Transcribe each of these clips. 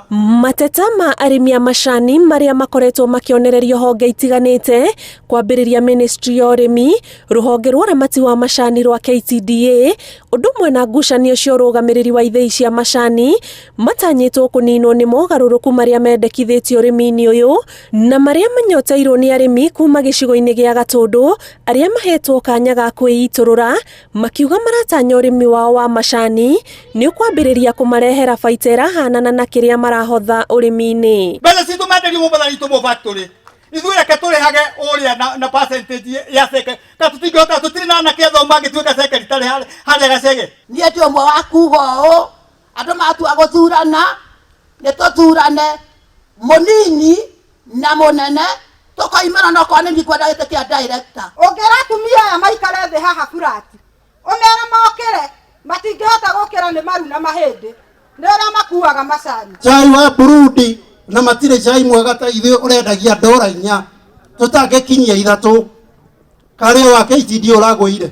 Mateta ma arĩmi a macani marĩa makoretwo makĩonererio honge itiganĩte kwambĩrĩria ministry ya ũrĩmi, rũhonge rwa ũramati wa macani rwa KTDA, ũndũ ũmwe na ngucanio cia ũrũgamĩrĩri wa ithĩi cia macani matanyĩtwo kũninwo nĩ mogarũrũku marĩa mendekithĩtio ũrĩmi-inĩ ũyũ na marĩa manyoteirwo nĩ arĩmi kuma gĩcigo-inĩ gĩa Gatũndũ arĩa mahetwo kanya ga kwĩitũrũra makiuga maratanya ũrĩmi wao wa macani nĩ ũkwambĩrĩria kũmarehera baita ĩrahanana na kĩrĩa marahotha ũrĩmi-inĩ. Mbeca citũ menderio Mombatha itũmwo factory, ithuĩ reke tũrĩhage ũrĩa na percentage ya ceke ka tũtingĩhota, tũtirĩ na anake athomu mangĩtuĩka secretary harĩa gacege. Niĩ ndĩ ũmwe wa kuga ũũ, andũ matua gũthurana nĩ tũthurane mũnini na mũnene, tũkoimĩra no korwo nĩ niĩ ngwenda gĩtĩ kĩa director. Ũngĩra atumia aya maikare thĩ haha burati, ũmere mokĩre, matingĩhota gũkĩra nĩ maru na mahĩndĩ, nĩ ũrĩa makuaga macani. Cai wa Burundi na matirĩ cai mwega ta ithuĩ ũrendagia ndora 4 tũtangĩkinyia 3 karĩa wa KTD ũragũire,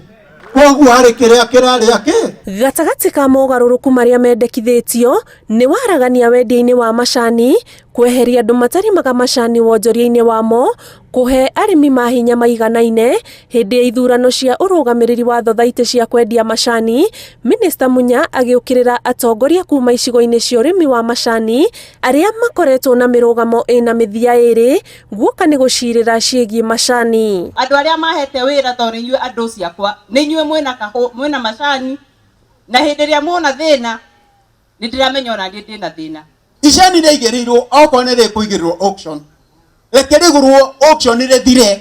koguo harĩ kĩrĩa kĩrarĩa kĩ. Gatagatĩ ka mogarũrũku marĩa mendekithĩtio nĩ waragania wendia-inĩ wa macani, kweheria andũ matarĩmaga macani wonjoria-inĩ wamo, kũhe arĩmi mahinya maiganaine hĩndĩ ya ithurano cia ũrũgamĩrĩri wa thothaitĩ cia kwendia macani, Minista Munya agĩũkĩrĩra atongoria kuma icigo-inĩ cia ũrĩmi wa macani arĩa makoretwo na mĩrũgamo ĩna mĩthia ĩrĩ guoka nĩ gũcirĩra ciĩgiĩ macani. Andũ arĩa mahete wĩra tondũ nĩ inyuĩ andũ ciakwa, nĩ inyuĩ mwĩna kahũ, mwĩna macani, na hĩndĩ ĩrĩa muona thĩna, nĩ ndĩramenya ona niĩ ndĩna thĩna. Icani rĩaigĩrĩirwo okorwo nĩ rĩkũigĩrĩrwo auction, reke rĩgũrwo auction rĩthire,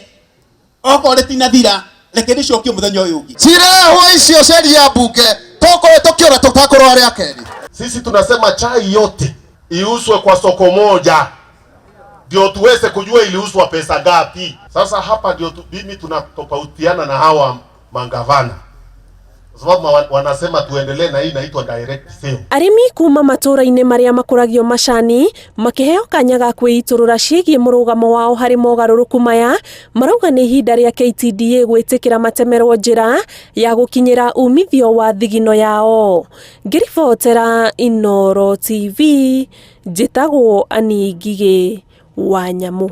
okorwo rĩtinathira reke rĩcokio mũthenya ũyũ ũngĩ. Cirehwo icio sheria mbunge tokorwo tũkĩũra tũtakũrũa rĩa kerĩ. Sisi tunasema chai yote iuzwe kwa soko moja ndio tuweze kujua iliuzwa pesa ngapi. Sasa hapa ndio mimi tunatofautiana na hawa mangavana kwa sababu wanasema tuendelee na hii inaitwa direct sale. Arĩmi kuma matũra-inĩ marĩa makũragio macani makĩheo kanya ga kwĩitũrũra ciĩgiĩ mũrũgamo wao harĩ mogarũrũku maya, marauga nĩ ihinda rĩa KTDA gwĩtĩkĩra matemerwo njĩra ya gũkinyĩra umithio wa thigino yao. Ngĩribotera Inooro TV, njĩtagwo Annie Ngigĩ wa Nyamũ.